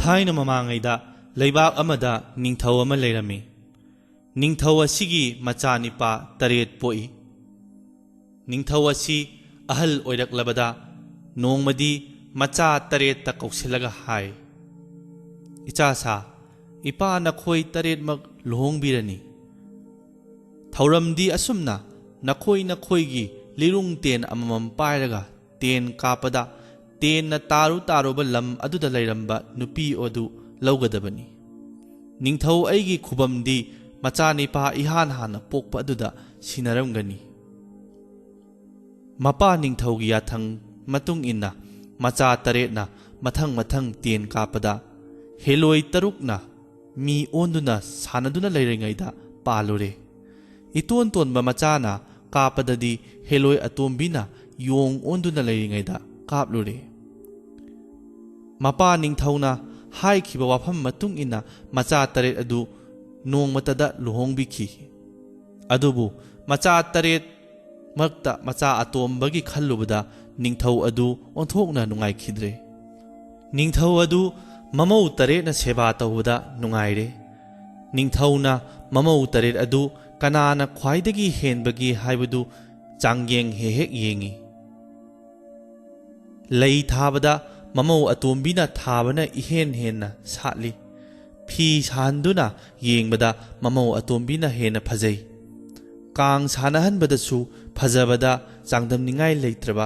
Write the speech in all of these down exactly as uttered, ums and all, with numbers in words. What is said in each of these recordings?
ꯊꯥꯏꯅ ꯃꯃꯥꯡꯉꯩꯗ ꯂꯩꯕꯥꯛ ꯑꯃꯗ ꯅꯤꯡꯊꯧ ꯑꯃ ꯂꯩꯔꯝꯃꯤ꯫ ꯅꯤꯡꯊꯧ ꯑꯁꯤꯒꯤ ꯃꯆꯥꯅꯤꯄꯥ ꯇꯔꯦꯠ ꯄꯣꯛꯏ꯫ ꯅꯤꯡꯊꯧ ꯑꯁꯤ ꯑꯍꯜ ꯑꯣꯏꯔꯛꯂꯕꯗ ꯅꯣꯡꯃꯗꯤ ꯃꯆꯥ ꯇꯔꯦꯠꯇ ꯀꯧꯁꯤꯜꯂꯒ ꯍꯥꯏ, "ꯏꯆꯥꯁꯥ, ꯏꯄꯥ ꯅꯈꯣꯏ ꯇꯔꯦꯠꯃꯛ ꯂꯨꯍꯣꯡꯕꯤꯔꯅꯤ꯫ ꯊꯧꯔꯝꯗꯤ ꯑꯁꯨꯝꯅ: ꯅꯈꯣꯏ ꯅꯈꯣꯏꯒꯤ ꯂꯤꯔꯨꯡ ꯇꯦꯟ ꯑꯃꯃꯝ ꯄꯥꯏꯔꯒ ꯇꯦꯟ ꯀꯥꯞꯄꯗ, ꯇꯦꯟꯅ ꯇꯥꯔꯨ ꯇꯥꯔꯨꯕ ꯂꯝ ꯑꯗꯨꯗ ꯂꯩꯔꯝꯕ ꯅꯨꯄꯤ ꯑꯗꯨ ꯂꯧꯒꯗꯕꯅꯤ꯫ ꯅꯤꯡꯊꯧ ꯑꯩꯒꯤ ꯈꯨꯕꯝꯗꯤ ꯃꯆꯥꯅꯤꯄꯥ ꯏꯍꯥꯟ ꯍꯥꯟꯅ ꯄꯣꯛꯄ ꯑꯗꯨꯗ ꯁꯤꯟꯅꯔꯝꯒꯅꯤ꯫" ꯃꯄꯥ ꯅꯤꯡꯊꯧꯒꯤ ꯌꯥꯊꯪ ꯃꯇꯨꯡ ꯏꯟꯅ ꯃꯆꯥ ꯇꯔꯦꯠꯅ ꯃꯊꯪ ꯃꯊꯪ ꯇꯦꯟ ꯀꯥꯞꯄꯗ, ꯍꯦꯂꯣꯏ ꯇꯔꯨꯛꯅ ꯃꯤ ꯑꯣꯟꯗꯨꯅ ꯁꯥꯟꯅꯗꯨꯅ ꯂꯩꯔꯤꯉꯩꯗ ꯄꯥꯜꯂꯨꯔꯦ꯫ ꯏꯇꯣꯟ ꯇꯣꯟꯕ ꯃꯆꯥꯅ ꯀꯥꯞꯄꯗꯗꯤ ꯍꯦꯂꯣꯏ ꯑꯇꯣꯝꯕꯤꯅ ꯌꯣꯡ ꯑꯣꯟꯗꯨꯅ ꯂꯩꯔꯤꯉꯩꯗ ꯀꯥꯞꯂꯨꯔꯦ꯫ ꯃꯄꯥ ꯅꯤꯡꯊꯧꯅ ꯍꯥꯏꯈꯤꯕ ꯋꯥꯐꯝ ꯃꯇꯨꯡ ꯏꯟꯅ ꯃꯆꯥ ꯇꯔꯦꯠ ꯑꯗꯨ ꯅꯣꯡꯃꯇꯗ ꯂꯨꯍꯣꯡꯕꯤꯈꯤ꯫ ꯑꯗꯨꯕꯨ ꯃꯆꯥ ꯇꯔꯦꯠ ꯃꯔꯛꯇ ꯃꯆꯥ ꯑꯇꯣꯝꯕꯒꯤ ꯈꯜꯂꯨꯕꯗ ꯅꯤꯡꯊꯧ ꯑꯗꯨ ꯑꯣꯟꯊꯣꯛꯅ ꯅꯨꯡꯉꯥꯏꯈꯤꯗ꯭ꯔꯦ꯫ ꯅꯤꯡꯊꯧ ꯑꯗꯨ ꯃꯃꯧ ꯇꯔꯦꯠꯅ ꯁꯦꯕꯥ ꯇꯧꯕꯗ ꯅꯨꯡꯉꯥꯏꯔꯦ꯫ ꯅꯤꯡꯊꯧꯅ ꯃꯃꯧ ꯇꯔꯦꯠ ꯑꯗꯨ ꯀꯅꯥꯅ ꯈ꯭ꯋꯥꯏꯗꯒꯤ ꯍꯦꯟꯕꯒꯦ ꯍꯥꯏꯕꯗꯨ ꯆꯥꯡꯌꯦꯡ ꯍꯦꯛ ꯍꯦꯛ ꯌꯦꯡꯏ꯫ ꯂꯩ ꯊꯥꯕꯗ ꯃꯃꯧ ꯑꯇꯣꯝꯕꯤꯅ ꯊꯥꯕꯅ ꯏꯍꯦꯟ ꯍꯦꯟꯅ ꯁꯥꯠꯂꯤ꯫ ꯐꯤ ꯁꯥꯍꯟꯗꯨꯅ ꯌꯦꯡꯕꯗ ꯃꯃꯧ ꯑꯇꯣꯝꯕꯤꯅ ꯍꯦꯟꯅ ꯐꯖꯩ꯫ ꯀꯥꯡ ꯁꯥꯟꯅꯍꯟꯕꯗꯁꯨ ꯐꯖꯕꯗ ꯆꯥꯡꯗꯝꯅꯤꯡꯉꯥꯏ ꯂꯩꯇ꯭ꯔꯕ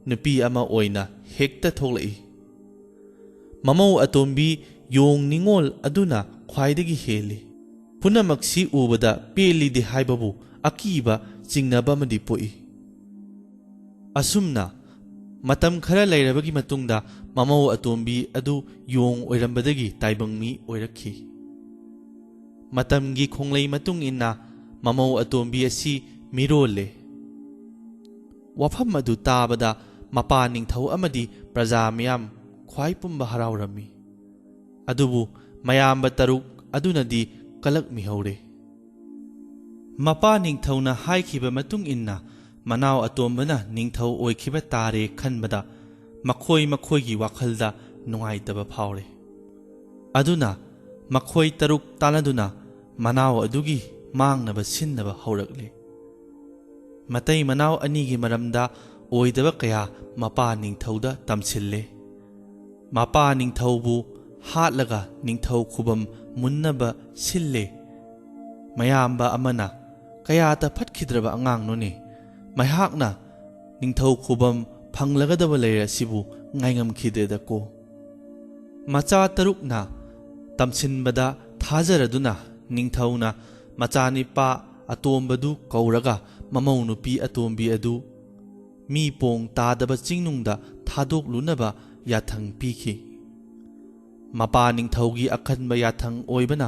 ꯅꯨꯄꯤ ꯑꯃ ꯑꯣꯏꯅ ꯍꯦꯛꯇ ꯊꯣꯛꯂꯛꯏ꯫ ꯃꯃꯧ ꯑꯇꯣꯝꯕꯤ ꯌꯣꯡ ꯅꯤꯉꯣꯜ ꯑꯗꯨꯅ ꯈ꯭ꯋꯥꯏꯗꯒꯤ ꯍꯦꯜꯂꯤ꯫ ꯄꯨꯝꯅꯃꯛꯁꯤ ꯎꯕꯗ ꯄꯦꯜꯂꯤꯗꯦ ꯍꯥꯏꯕꯕꯨ ꯑꯀꯤꯕ ꯆꯤꯡꯅꯕ ꯑꯃꯗꯤ ꯄꯣꯛꯏ꯫ ꯑꯁꯨꯝꯅ ꯃꯇꯝ ꯈꯔ ꯂꯩꯔꯕꯒꯤ ꯃꯇꯨꯡꯗ ꯃꯃꯧ ꯑꯇꯣꯝꯕꯤ ꯑꯗꯨ ꯌꯣꯡ ꯑꯣꯏꯔꯝꯕꯗꯒꯤ ꯇꯥꯏꯕꯪ ꯃꯤ ꯑꯣꯏꯔꯛꯈꯤ꯫ ꯃꯇꯝꯒꯤ ꯈꯣꯡꯂꯩ ꯃꯇꯨꯡ ꯏꯟꯅ ꯃꯃꯧ ꯑꯇꯣꯝꯕꯤ ꯑꯁꯤ ꯃꯤꯔꯣꯜꯂꯦ꯫ ꯋꯥꯐꯝ ꯑꯗꯨ ꯇꯥꯕꯗ ꯃꯄꯥ ꯅꯤꯡꯊꯧ ꯑꯃꯗꯤ ꯄ꯭ꯔꯖꯥ ꯃꯤꯌꯥꯝ ꯈ꯭ꯋꯥꯏ ꯄꯨꯝꯕ ꯍꯔꯥꯎꯔꯝꯃꯤ꯫ ꯑꯗꯨꯕꯨ ꯃꯌꯥꯝꯕ ꯇꯔꯨꯛ ꯑꯗꯨꯅꯗꯤ ꯀꯂꯛꯃꯤꯍꯧꯔꯦ꯫ ꯃꯄꯥ ꯅꯤꯡꯊꯧꯅ ꯍꯥꯏꯈꯤꯕ ꯃꯇꯨꯡ ꯏꯟꯅ ꯃꯅꯥꯎ ꯑꯇꯣꯝꯕꯅ ꯅꯤꯡꯊꯧ ꯑꯣꯏꯈꯤꯕ ꯇꯥꯔꯦ ꯈꯟꯕꯗ ꯃꯈꯣꯏ ꯃꯈꯣꯏꯒꯤ ꯋꯥꯈꯜꯗ ꯅꯨꯡꯉꯥꯏꯇꯕ ꯐꯥꯎꯔꯦ꯫ ꯑꯗꯨꯅ ꯃꯈꯣꯏ ꯇꯔꯨꯛ ꯇꯥꯟꯅꯗꯨꯅ ꯃꯅꯥꯎ ꯑꯗꯨꯒꯤ ꯃꯥꯡꯅꯕ ꯁꯤꯟꯅꯕ ꯍꯧꯔꯛꯂꯦ꯫ ꯃꯇꯩ ꯃꯅꯥꯎ ꯑꯅꯤꯒꯤ ꯃꯔꯝꯗ ꯑꯣꯏꯗꯕ ꯀꯌꯥ ꯃꯄꯥ ꯅꯤꯡꯊꯧꯗ ꯇꯝꯁꯤꯜꯂꯦ꯫ ꯃꯄꯥ ꯅꯤꯡꯊꯧꯕꯨ ꯍꯥꯠꯂꯒ ꯅꯤꯡꯊꯧ ꯈꯨꯕꯝ ꯃꯨꯟꯅꯕ ꯁꯤꯜꯂꯦ꯫ ꯃꯌꯥꯝꯕ ꯑꯃꯅ, "ꯀꯌꯥꯇ ꯐꯠꯈꯤꯗ꯭ꯔꯕ ꯑꯉꯥꯡꯅꯣꯅꯦ, ꯃꯍꯥꯛꯅ ꯅꯤꯡꯊꯧ ꯈꯨꯕꯝ ꯐꯪꯂꯒꯗꯕ ꯂꯩꯔ ꯑꯁꯤꯕꯨ ꯉꯥꯏꯉꯝꯈꯤꯗꯦꯗꯀꯣ"꯫ ꯃꯆꯥ ꯇꯔꯨꯛꯅ ꯇꯝꯁꯤꯟꯕꯗ ꯊꯥꯖꯔꯗꯨꯅ ꯅꯤꯡꯊꯧꯅ ꯃꯆꯥꯅꯤꯄꯥ ꯑꯇꯣꯝꯕꯗꯨ ꯀꯧꯔꯒ ꯃꯃꯧ ꯅꯨꯄꯤ ꯑꯇꯣꯝꯕꯤ ꯑꯗꯨ ꯃꯤ ꯄꯣꯡ ꯇꯥꯗꯕ ꯆꯤꯡꯅꯨꯡꯗ ꯊꯥꯗꯣꯛꯂꯨꯅꯕ ꯌꯥꯊꯪ ꯄꯤꯈꯤ꯫ ꯃꯄꯥ ꯅꯤꯡꯊꯧꯒꯤ ꯑꯈꯟꯕ ꯌꯥꯊꯪ ꯑꯣꯏꯕꯅ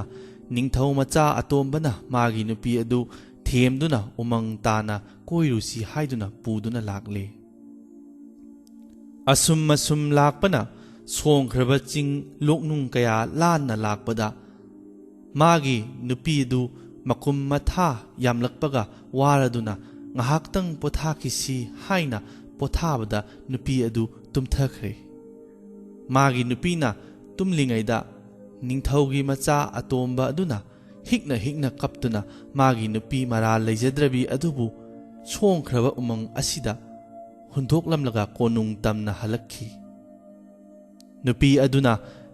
ꯅꯤꯡꯊꯧ ꯃꯆꯥ ꯑꯇꯣꯝꯕꯅ ꯃꯥꯒꯤ ꯅꯨꯄꯤ ꯑꯗꯨ ꯊꯦꯝꯗꯨꯅ ꯎꯃꯪ ꯇꯥꯅ ꯀꯣꯏꯔꯨꯁꯤ ꯍꯥꯏꯗꯨꯅ ꯄꯨꯗꯨꯅ ꯂꯥꯛꯂꯦ꯫ ꯑꯁꯨꯝ ꯑꯁꯨꯝ ꯂꯥꯛꯄꯅ ꯁꯣꯡꯈ꯭ꯔꯕ ꯆꯤꯡ ꯂꯣꯛꯅꯨꯡ ꯀꯌꯥ ꯂꯥꯟꯅ ꯂꯥꯛꯄꯗ ꯃꯥꯒꯤ ꯅꯨꯄꯤ ꯑꯗꯨ ꯃꯀꯨꯝ ꯃꯊꯥ ꯌꯥꯝꯂꯛꯄꯒ ꯋꯥꯔꯗꯨꯅ ꯉꯥꯏꯍꯥꯛꯇꯪ ꯄꯣꯊꯥꯈꯤꯁꯤ ꯍꯥꯏꯅ ꯄꯣꯊꯥꯕꯗ ꯅꯨꯄꯤ ꯑꯗꯨ ꯇꯨꯝꯊꯈ꯭ꯔꯦ꯫ ꯃꯥꯒꯤ ꯅꯨꯄꯤꯅ ꯇꯨꯝꯂꯤꯉꯩꯗ ꯅꯤꯡꯊꯧꯒꯤ ꯃꯆꯥ ꯑꯇꯣꯝꯕ ꯑꯗꯨꯅ ꯍꯤꯛꯅ ꯍꯤꯛꯅ ꯀꯞꯇꯨꯅ ꯃꯥꯒꯤ ꯅꯨꯄꯤ ꯃꯔꯥꯜ ꯂꯩꯖꯗ꯭ꯔꯕꯤ ꯑꯗꯨꯕꯨ ꯁꯣꯡꯈ꯭ꯔꯕ ꯎꯃꯪ ꯑꯁꯤꯗ ꯍꯨꯟꯗꯣꯛꯂꯝꯂꯒ ꯀꯣꯅꯨꯡ ꯇꯝꯅ ꯍꯜꯂꯛꯈꯤ꯫ ꯅꯨꯄꯤ ꯑꯗꯨꯅ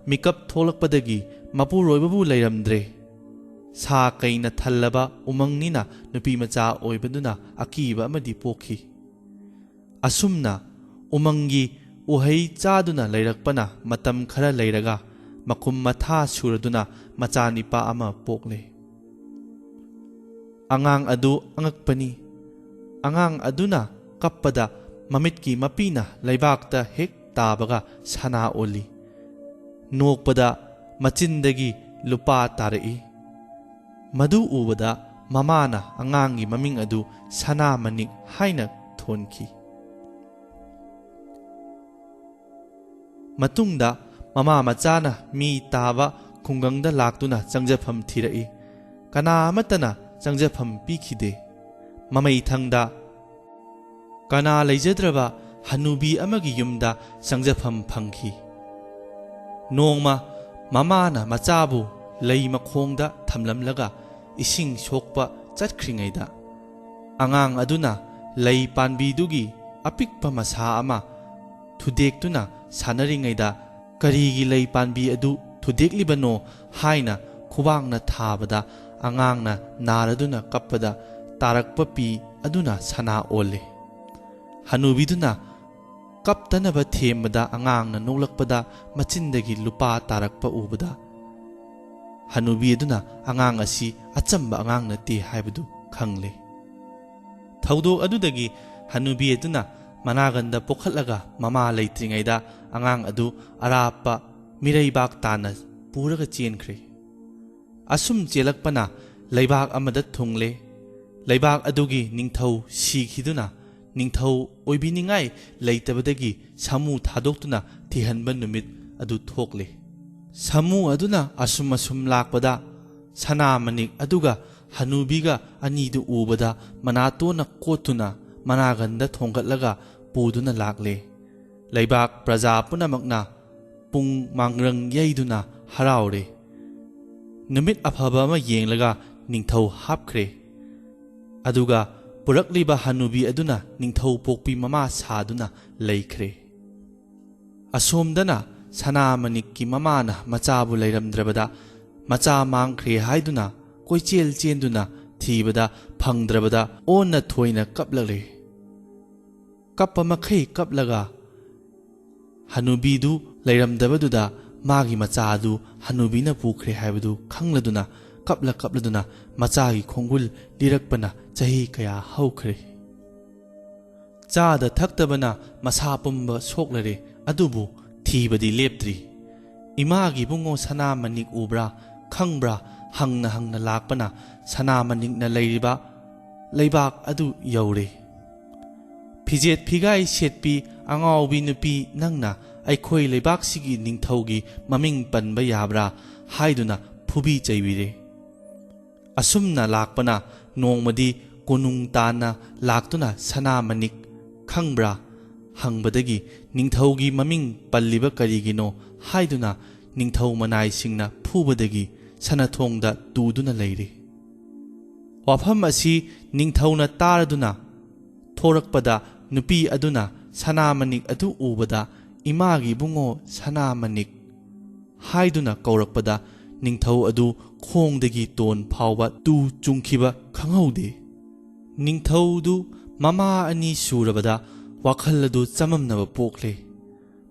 ꯃꯤꯀꯞ ꯊꯣꯛꯂꯛꯄꯗꯒꯤ ꯃꯄꯨꯔꯣꯏꯕꯕꯨ ꯂꯩꯔꯝꯗ꯭ꯔꯦ꯫ ꯁꯥ ꯀꯩꯅ ꯊꯜꯂꯕ ꯎꯃꯪꯅꯤꯅ ꯅꯨꯄꯤ ꯃꯆꯥ ꯑꯣꯏꯕꯗꯨꯅ ꯑꯀꯤꯕ ꯑꯃꯗꯤ ꯄꯣꯛꯈꯤ꯫ ꯑꯁꯨꯝꯅ ꯎꯃꯪꯒꯤ ꯎꯍꯩ ꯆꯥꯗꯨꯅ ꯂꯩꯔꯛꯄꯅ ꯃꯇꯝ ꯈꯔ ꯂꯩꯔꯒ ꯃꯀꯨꯝ ꯃꯊꯥ ꯁꯨꯔꯗꯨꯅ ꯃꯆꯥꯅꯤꯄꯥ ꯑꯃ ꯄꯣꯛꯂꯦ꯫ ꯑꯉꯥꯡ ꯑꯗꯨ ꯑꯉꯛꯄꯅꯤ꯫ ꯑꯉꯥꯡ ꯑꯗꯨꯅ ꯀꯞꯄꯗ ꯃꯃꯤꯠꯀꯤ ꯃꯄꯤꯅ ꯂꯩꯕꯥꯛꯇ ꯍꯦꯛ ꯇꯥꯕꯒ ꯁꯅꯥ ꯑꯣꯜꯂꯤ꯫ ꯅꯣꯛꯄꯗ ꯃꯆꯤꯟꯗꯒꯤ ꯂꯨꯄꯥ ꯇꯥꯔꯛꯏ꯫ ꯃꯗꯨ ꯎꯕꯗ ꯃꯃꯥꯅ ꯑꯉꯥꯡꯒꯤ ꯃꯃꯤꯡ ꯑꯗꯨ ꯁꯅꯥꯃꯅꯤꯛ ꯍꯥꯏꯅ ꯊꯣꯟꯈꯤ꯫ ꯃꯇꯨꯡꯗ ꯃꯃꯥ ꯃꯆꯥꯅ ꯃꯤ ꯇꯥꯕ ꯈꯨꯡꯒꯪꯗ ꯂꯥꯛꯇꯨꯅ ꯆꯪꯖꯐꯝ ꯊꯤꯔꯛꯏ꯫ ꯀꯅꯥ ꯑꯃꯠꯇꯅ ꯆꯪꯖꯐꯝ ꯄꯤꯈꯤꯗꯦ꯫ ꯃꯃꯩꯊꯪꯗ ꯀꯅꯥ ꯂꯩꯖꯗ꯭ꯔꯕ ꯍꯅꯨꯕꯤ ꯑꯃꯒꯤ ꯌꯨꯝꯗ ꯆꯪꯖꯐꯝ ꯐꯪꯈꯤ꯫ ꯅꯣꯡꯃ ꯃꯃꯥꯅ ꯃꯆꯥꯕꯨ ꯂꯩ ꯃꯈꯣꯡꯗ ꯊꯝꯂꯝꯂꯒ ꯏꯁꯤꯡ ꯁꯣꯛꯄ ꯆꯠꯈ꯭ꯔꯤꯉꯩꯗ, ꯑꯉꯥꯡ ꯑꯗꯨꯅ ꯂꯩ ꯄꯥꯟꯕꯤꯗꯨꯒꯤ ꯑꯄꯤꯛꯄ ꯃꯁꯥ ꯑꯃ ꯊꯨꯗꯦꯛꯇꯨꯅ ꯁꯥꯟꯅꯔꯤꯉꯩꯗ, "ꯀꯔꯤꯒꯤ ꯂꯩ ꯄꯥꯟꯕꯤ ꯑꯗꯨ ꯊꯨꯗꯦꯛꯂꯤꯕꯅꯣ?" ꯍꯥꯏꯅ ꯈꯨꯕꯥꯛꯅ ꯊꯥꯕꯗ, ꯑꯉꯥꯡꯅ ꯅꯥꯔꯗꯨꯅ ꯀꯞꯄꯗ, ꯇꯥꯔꯛꯄ ꯄꯤ ꯑꯗꯨꯅ ꯁꯅꯥ ꯑꯣꯜꯂꯦ꯫ ꯍꯅꯨꯕꯤꯗꯨꯅ ꯀꯞꯇꯅꯕ ꯊꯦꯝꯕꯗ, ꯑꯉꯥꯡꯅ ꯅꯣꯛꯂꯛꯄꯗ ꯃꯆꯤꯟꯗꯒꯤ ꯂꯨꯄꯥ ꯇꯥꯔꯛꯄ ꯎꯕꯗ, ꯍꯅꯨꯕꯤ ꯑꯗꯨꯅ ꯑꯉꯥꯡ ꯑꯁꯤ ꯑꯆꯝꯕ ꯑꯉꯥꯡ ꯅꯠꯇꯦ ꯍꯥꯏꯕꯗꯨ ꯈꯪꯂꯦ꯫ ꯊꯧꯗꯣꯛ ꯑꯗꯨꯗꯒꯤ ꯍꯅꯨꯕꯤ ꯑꯗꯨꯅ ꯃꯅꯥꯒꯟꯗ ꯄꯣꯛꯈꯠꯂꯒ, ꯃꯃꯥ ꯂꯩꯇ꯭ꯔꯤꯉꯩꯗ ꯑꯉꯥꯡ ꯑꯗꯨ ꯑꯔꯥꯞꯄ ꯃꯤꯔꯩꯕꯥꯛ ꯇꯥꯟꯅ ꯄꯨꯔꯒ ꯆꯦꯟꯈ꯭ꯔꯦ꯫ ꯑꯁꯨꯝ ꯆꯦꯜꯂꯛꯄꯅ ꯂꯩꯕꯥꯛ ꯑꯃꯗ ꯊꯨꯡꯂꯦ꯫ ꯂꯩꯕꯥꯛ ꯑꯗꯨꯒꯤ ꯅꯤꯡꯊꯧ ꯁꯤꯈꯤꯗꯨꯅ, ꯅꯤꯡꯊꯧ ꯑꯣꯏꯕꯤꯅꯤꯡꯉꯥꯏ ꯂꯩꯇꯕꯗꯒꯤ ꯁꯥꯃꯨ ꯊꯥꯗꯣꯛꯇꯨꯅ ꯊꯤꯍꯟꯕ ꯅꯨꯃꯤꯠ ꯑꯗꯨ ꯊꯣꯛꯂꯦ꯫ ꯁꯥꯃꯨ ꯑꯗꯨꯅ ꯑꯁꯨꯝ ꯑꯁꯨꯝ ꯂꯥꯛꯄꯗ, ꯁꯅꯥ ꯃꯅꯤꯛ ꯑꯗꯨꯒ ꯍꯅꯨꯕꯤꯒ ꯑꯅꯤꯗꯨ ꯎꯕꯗ, ꯃꯅꯥꯇꯣꯟꯅ ꯀꯣꯠꯇꯨꯅ ꯃꯅꯥꯒꯟꯗ ꯊꯣꯡꯒꯠꯂꯒ ꯄꯨꯗꯨꯅ ꯂꯥꯛꯂꯦ꯫ ꯂꯩꯕꯥꯛ ꯄ꯭ꯔꯖꯥ ꯄꯨꯝꯅꯃꯛꯅ ꯄꯨꯡ ꯃꯥꯡꯒ꯭ꯔꯪ ꯌꯩꯗꯨꯅ ꯍꯔꯥꯎꯔꯦ꯫ ꯅꯨꯃꯤꯠ ꯑꯐꯕ ꯑꯃ ꯌꯦꯡꯂꯒ ꯅꯤꯡꯊꯧ ꯍꯥꯞꯈ꯭ꯔꯦ꯫ ꯑꯗꯨꯒ ꯄꯨꯔꯛꯂꯤꯕ ꯍꯅꯨꯕꯤ ꯑꯗꯨꯅ ꯅꯤꯡꯊꯧ ꯄꯣꯛꯄꯤ ꯃꯃꯥ ꯁꯥꯗꯨꯅ ꯂꯩꯈ꯭ꯔꯦ꯫ ꯑꯁꯣꯝꯗꯅ ꯁꯅꯥ ꯃꯅꯤꯛꯀꯤ ꯃꯃꯥꯅ ꯃꯆꯥꯕꯨ ꯂꯩꯔꯝꯗ꯭ꯔꯕꯗ, ꯃꯆꯥ ꯃꯥꯡꯈ꯭ꯔꯦ ꯍꯥꯏꯗꯨꯅ ꯀꯣꯏꯆꯦꯜ ꯆꯦꯟꯗꯨꯅ ꯊꯤꯕꯗ, ꯐꯪꯗ꯭ꯔꯕꯗ ꯑꯣꯟꯅ ꯊꯣꯏꯅ ꯀꯞꯂꯛꯂꯦ꯫ ꯀꯞꯄ ꯃꯈꯩ ꯀꯞꯂꯒ, ꯍꯅꯨꯕꯤꯗꯨ ꯂꯩꯔꯝꯗꯕꯗꯨꯗ ꯃꯥꯒꯤ ꯃꯆꯥ ꯑꯗꯨ ꯍꯅꯨꯕꯤꯅ ꯄꯨꯈ꯭ꯔꯦ ꯍꯥꯏꯕꯗꯨ ꯈꯪꯂꯗꯨꯅ, ꯀꯞꯂ ꯀꯞꯂꯗꯨꯅ ꯃꯆꯥꯒꯤ ꯈꯣꯡꯒꯨꯜ ꯂꯤꯔꯛꯄꯅ ꯆꯍꯤ ꯀꯌꯥ ꯍꯧꯈ꯭ꯔꯦ꯫ ꯆꯥꯗ ꯊꯛꯇꯕꯅ ꯃꯁꯥ ꯄꯨꯝꯕ ꯁꯣꯛꯂꯔꯦ, ꯑꯗꯨꯕꯨ ꯊꯤꯕꯗꯤ ꯂꯦꯞꯇ꯭ꯔꯤ꯫ "ꯏꯃꯥꯒꯤ ꯏꯕꯨꯡꯉꯣ ꯁꯅꯥ ꯃꯅꯤꯛ ꯎꯕ꯭ꯔꯥ, ꯈꯪꯕ꯭ꯔꯥ?" ꯍꯪꯅ ꯍꯪꯅ ꯂꯥꯛꯄꯅ ꯁꯅꯥ ꯃꯅꯤꯛꯅ ꯂꯩꯔꯤꯕ ꯂꯩꯕꯥꯛ ꯑꯗꯨ ꯌꯧꯔꯦ꯫ "ꯐꯤꯖꯦꯠ ꯐꯤꯒꯥꯏ ꯁꯦꯠꯄꯤ ꯑꯉꯥꯎꯕꯤ ꯅꯨꯄꯤ ꯅꯪꯅ ꯑꯩꯈꯣꯏ ꯂꯩꯕꯥꯛꯁꯤꯒꯤ ꯅꯤꯡꯊꯧꯒꯤ ꯃꯃꯤꯡ ꯄꯟꯕ ꯌꯥꯕ꯭ꯔꯥ?" ꯍꯥꯏꯗꯨꯅ ꯐꯨꯕꯤ ꯆꯩꯕꯤꯔꯦ꯫ ꯑꯁꯨꯝꯅ ꯂꯥꯛꯄꯅ ꯅꯣꯡꯃꯗꯤ ꯀꯣꯅꯨꯡ ꯇꯥꯟꯅ ꯂꯥꯛꯇꯨꯅ ꯁꯅꯥ ꯃꯅꯤꯛ ꯈꯪꯕ꯭ꯔꯥ ꯍꯪꯕꯗꯒꯤ, "ꯅꯤꯡꯊꯧꯒꯤ ꯃꯃꯤꯡ ꯄꯜꯂꯤꯕ ꯀꯔꯤꯒꯤꯅꯣ?" ꯍꯥꯏꯗꯨꯅ ꯅꯤꯡꯊꯧ ꯃꯅꯥꯏꯁꯤꯡꯅ ꯐꯨꯕꯗꯒꯤ ꯁꯅꯊꯣꯡꯗ ꯇꯨꯗꯨꯅ ꯂꯩꯔꯤ꯫ ꯋꯥꯐꯝ ꯑꯁꯤ ꯅꯤꯡꯊꯧꯅ ꯇꯥꯔꯗꯨꯅ ꯊꯣꯔꯛꯄꯗ, ꯅꯨꯄꯤ ꯑꯗꯨꯅ ꯁꯅꯥꯃꯅꯤꯛ ꯑꯗꯨ ꯎꯕꯗ, "ꯏꯃꯥꯒꯤ ꯏꯕꯨꯡꯉꯣ ꯁꯅꯥꯃꯅꯤꯛ" ꯍꯥꯏꯗꯨꯅ ꯀꯧꯔꯛꯄꯗ, ꯅꯤꯡꯊꯧ ꯑꯗꯨ ꯈꯣꯡꯗꯒꯤ ꯇꯣꯟ ꯐꯥꯎꯕ ꯇꯨ ꯆꯨꯡꯈꯤꯕ ꯈꯪꯍꯧꯗꯦ꯫ ꯅꯤꯡꯊꯧꯗꯨ ꯃꯃꯥ ꯑꯅꯤ ꯁꯨꯔꯕꯗ ꯋꯥꯈꯜ ꯑꯗꯨ ꯆꯃꯝꯅꯕ ꯄꯣꯛꯂꯦ꯫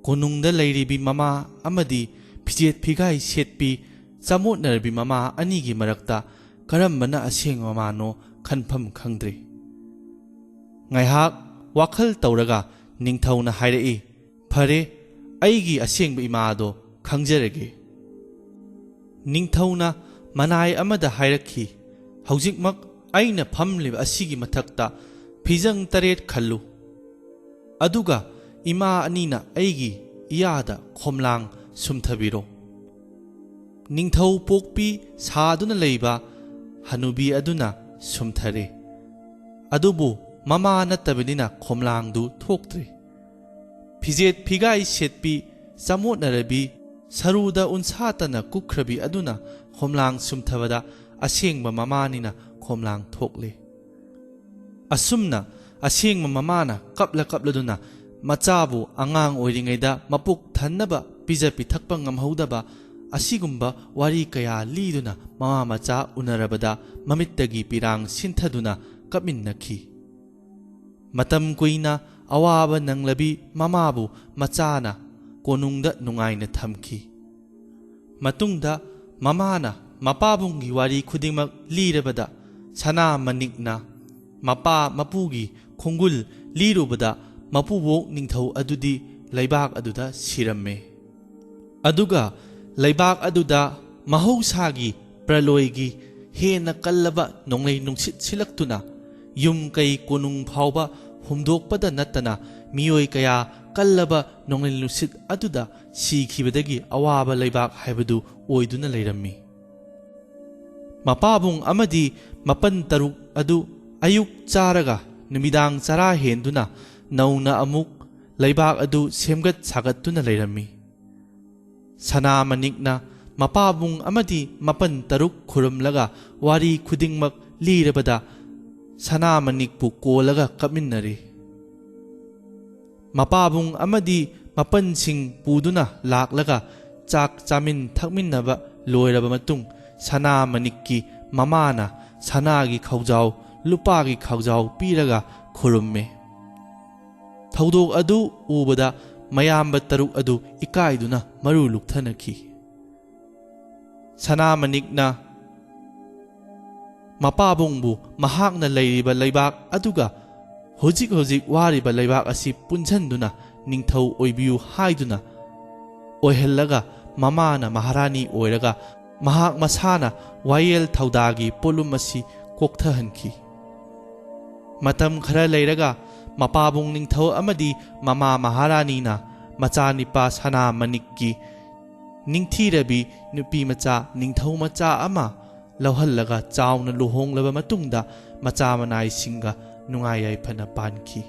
ꯀꯣꯅꯨꯡꯗ ꯂꯩꯔꯤꯕꯤ ꯃꯃꯥ ꯑꯃꯗꯤ ꯐꯤꯖꯦꯠ ꯐꯤꯒꯥꯏ ꯁꯦꯠꯄꯤ ꯆꯃꯣꯠꯅꯔꯕꯤ ꯃꯃꯥ ꯑꯅꯤꯒꯤ ꯃꯔꯛꯇ ꯀꯔꯝꯕꯅ ꯑꯁꯦꯡꯕ ꯃꯃꯥꯅꯣ ꯈꯟꯐꯝ ꯈꯪꯗ꯭ꯔꯦ꯫ ꯉꯥꯏꯍꯥꯛ ꯋꯥꯈꯜ ꯇꯧꯔꯒ ꯅꯤꯡꯊꯧꯅ ꯍꯥꯏꯔꯛꯏ, "ꯐꯔꯦ, ꯑꯩꯒꯤ ꯑꯁꯦꯡꯕ ꯏꯃꯥꯗꯣ ꯈꯪꯖꯔꯒꯦ"꯫ ꯅꯤꯡꯊꯧꯅ ꯃꯅꯥꯏ ꯑꯃꯗ ꯍꯥꯏꯔꯛꯈꯤ, "ꯍꯧꯖꯤꯛꯃꯛ ꯑꯩꯅ ꯐꯝꯂꯤꯕ ꯑꯁꯤꯒꯤ ꯃꯊꯛꯇ ꯐꯤꯖꯪ ꯇꯔꯦꯠ ꯈꯜꯂꯨ꯫ ꯑꯗꯨꯒ ꯏꯃꯥ ꯑꯅꯤꯅ ꯑꯩꯒꯤ ꯏꯌꯥꯗ ꯈꯣꯝꯂꯥꯡ ꯁꯨꯝꯊꯕꯤꯔꯣ"꯫ ꯅꯤꯡꯊꯧ ꯄꯣꯛꯄꯤ ꯁꯥꯗꯨꯅ ꯂꯩꯕ ꯍꯅꯨꯕꯤ ꯑꯗꯨꯅ ꯁꯨꯝꯊꯔꯦ꯫ ꯑꯗꯨꯕꯨ ꯃꯃꯥ ꯅꯠꯇꯕꯅꯤꯅ ꯈꯣꯝꯂꯥꯡꯗꯨ ꯊꯣꯛꯇ꯭ꯔꯦ꯫ ꯐꯤꯖꯦꯠ ꯐꯤꯒꯥꯏ ꯁꯦꯠꯄꯤ, ꯆꯃꯣꯠꯅꯔꯕꯤ, ꯁꯔꯨꯗ ꯎꯟꯁꯥꯇꯅ ꯀꯨꯞꯈ꯭ꯔꯕꯤ ꯑꯗꯨꯅ ꯈꯣꯝꯂꯥꯡ ꯁꯨꯝꯊꯕꯗ ꯑꯁꯦꯡꯕ ꯃꯃꯥꯅꯤꯅ ꯈꯣꯝꯂꯥꯡ ꯊꯣꯛꯂꯦ꯫ ꯑꯁꯨꯝꯅ ꯑꯁꯦꯡꯕ ꯃꯃꯥꯅ ꯀꯞꯂ ꯀꯞꯂꯗꯨꯅ ꯃꯆꯥꯕꯨ ꯑꯉꯥꯡ ꯑꯣꯏꯔꯤꯉꯩꯗ ꯃꯄꯨꯛ ꯊꯟꯅꯕ ꯄꯤꯖ ꯄꯤꯊꯛꯄ ꯉꯝꯍꯧꯗꯕ ꯑꯁꯤꯒꯨꯝꯕ ꯋꯥꯔꯤ ꯀꯌꯥ ꯂꯤꯗꯨꯅ ꯃꯃꯥ ꯃꯆꯥ ꯎꯅꯔꯕꯗ ꯃꯃꯤꯠꯇꯒꯤ ꯄꯤꯔꯥꯡ ꯁꯤꯟꯊꯗꯨꯅ ꯀꯞꯃꯤꯟꯅꯈꯤ꯫ ꯃꯇꯝ ꯀꯨꯏꯅ ꯑꯋꯥꯕ ꯅꯪꯂꯕꯤ ꯃꯃꯥꯕꯨ ꯃꯆꯥꯅ ꯀꯣꯅꯨꯡꯗ ꯅꯨꯡꯉꯥꯏꯅ ꯊꯝꯈꯤ꯫ ꯃꯇꯨꯡꯗ ꯃꯃꯥꯅ ꯃꯄꯥꯕꯨꯡꯒꯤ ꯋꯥꯔꯤ ꯈꯨꯗꯤꯡꯃꯛ ꯂꯤꯔꯕꯗ, ꯁꯅꯥ ꯃꯅꯤꯛꯅ ꯃꯄꯥ ꯃꯄꯨꯒꯤ ꯈꯣꯡꯒꯨꯜ ꯂꯤꯔꯨꯕꯗ, ꯃꯄꯨꯕꯣꯛ ꯅꯤꯡꯊꯧ ꯑꯗꯨꯗꯤ ꯂꯩꯕꯥꯛ ꯑꯗꯨꯗ ꯁꯤꯔꯝꯃꯦ꯫ ꯑꯗꯨꯒ ꯂꯩꯕꯥꯛ ꯑꯗꯨꯗ ꯃꯍꯧꯁꯥꯒꯤ ꯄ꯭ꯔꯂꯣꯏꯒꯤ ꯍꯦꯟꯅ ꯀꯜꯂꯕ ꯅꯣꯡꯂꯩ ꯅꯨꯡꯁꯤꯠ ꯁꯤꯜꯂꯛꯇꯨꯅ ꯌꯨꯝ ꯀꯩ ꯀꯣꯅꯨꯡ ꯐꯥꯎꯕ ꯍꯨꯝꯗꯣꯛꯄꯗ ꯅꯠꯇꯅ ꯃꯤꯑꯣꯏ ꯀꯌꯥ ꯀꯜꯂꯕ ꯅꯣꯡꯂꯩ ꯅꯨꯡꯁꯤꯠ ꯑꯗꯨꯗ ꯁꯤꯈꯤꯕꯗꯒꯤ ꯑꯋꯥꯕ ꯂꯩꯕꯥꯛ ꯍꯥꯏꯕꯗꯨ ꯑꯣꯏꯗꯨꯅ ꯂꯩꯔꯝꯃꯤ꯫ ꯃꯄꯥꯕꯨꯡ ꯑꯃꯗꯤ ꯃꯄꯟ ꯇꯔꯨꯛ ꯑꯗꯨ ꯑꯌꯨꯛ ꯆꯥꯔꯒ ꯅꯨꯃꯤꯗꯥꯡ ꯆꯔꯥ ꯍꯦꯟꯗꯨꯅ ꯅꯧꯅ ꯑꯃꯨꯛ ꯂꯩꯕꯥꯛ ꯑꯗꯨ ꯁꯦꯝꯒꯠ ꯁꯥꯒꯠꯇꯨꯅ ꯂꯩꯔꯝꯃꯤ꯫ ꯁꯅꯥꯃꯅꯤꯛꯅ ꯃꯄꯥꯕꯨꯡ ꯑꯃꯗꯤ ꯃꯄꯟ ꯇꯔꯨꯛ ꯈꯨꯔꯨꯝꯂꯒ ꯋꯥꯔꯤ ꯈꯨꯗꯤꯡꯃꯛ ꯂꯤꯔꯕꯗ ꯁꯅꯥꯃꯅꯤꯛꯄꯨ ꯀꯣꯜꯂꯒ ꯀꯞꯃꯤꯟꯅꯔꯤ꯫ ꯃꯄꯥꯕꯨꯡ ꯑꯃꯗꯤ ꯃꯄꯟꯁꯤꯡ ꯄꯨꯗꯨꯅ ꯂꯥꯛꯂꯒ ꯆꯥꯛ ꯆꯥꯃꯤꯟ ꯊꯛꯃꯤꯟꯅꯕ ꯂꯣꯏꯔꯕ ꯃꯇꯨꯡ ꯁꯅꯥꯃꯅꯤꯛꯀꯤ ꯃꯃꯥꯅ ꯁꯅꯥꯒꯤ ꯈꯧꯖꯥꯎ, ꯂꯨꯄꯥꯒꯤ ꯈꯧꯖꯥꯎ ꯄꯤꯔꯒ ꯈꯨꯔꯨꯝꯃꯦ꯫ ꯊꯧꯗꯣꯛ ꯑꯗꯨ ꯎꯕꯗ ꯃꯌꯥꯝꯕ ꯇꯔꯨꯛ ꯑꯗꯨ ꯏꯀꯥꯏꯗꯨꯅ ꯃꯔꯨ ꯂꯨꯛꯊꯅꯈꯤ꯫ ꯁꯅꯥꯃꯅꯤꯛꯅ ꯃꯄꯥꯕꯨꯡꯕꯨ ꯃꯍꯥꯛꯅ ꯂꯩꯔꯤꯕ ꯂꯩꯕꯥꯛ ꯑꯗꯨꯒ ꯍꯧꯖꯤꯛ ꯍꯧꯖꯤꯛ ꯋꯥꯔꯤꯕ ꯂꯩꯕꯥꯛ ꯑꯁꯤ ꯄꯨꯟꯁꯤꯟꯗꯨꯅ ꯅꯤꯡꯊꯧ ꯑꯣꯏꯕꯤꯌꯨ ꯍꯥꯏꯗꯨꯅ ꯑꯣꯏꯍꯜꯂꯒ ꯃꯃꯥꯅ ꯃꯍꯥꯔꯥꯅꯤ ꯑꯣꯏꯔꯒ ꯃꯍꯥꯛ ꯃꯁꯥꯅ ꯋꯥꯌꯦꯜ ꯊꯧꯗꯥꯒꯤ ꯄꯣꯠꯂꯨꯝ ꯑꯁꯤ ꯀꯣꯛꯊꯍꯟꯈꯤ꯫ ꯃꯇꯝ ꯈꯔ ꯂꯩꯔꯒ ꯃꯄꯥꯕꯨꯡ ꯅꯤꯡꯊꯧ ꯑꯃꯗꯤ ꯃꯃꯥ ꯃꯍꯥꯔꯥꯅꯤꯅ ꯃꯆꯥꯅꯤꯄꯥ ꯁꯅꯥꯃꯅꯤꯛꯀꯤ ꯅꯤꯡꯊꯤꯔꯕꯤ ꯅꯨꯄꯤ ꯃꯆꯥ ꯅꯤꯡꯊꯧ ꯃꯆꯥ ꯑꯃ ꯂꯧꯍꯜꯂꯒ ꯆꯥꯎꯅ ꯂꯨꯍꯣꯡꯂꯕ ꯃꯇꯨꯡꯗ ꯃꯆꯥ ꯃꯅꯥꯏꯁꯤꯡꯒ ꯅꯨꯡꯉꯥꯏ ꯌꯥꯏꯐꯅ ꯄꯥꯟꯈꯤ꯫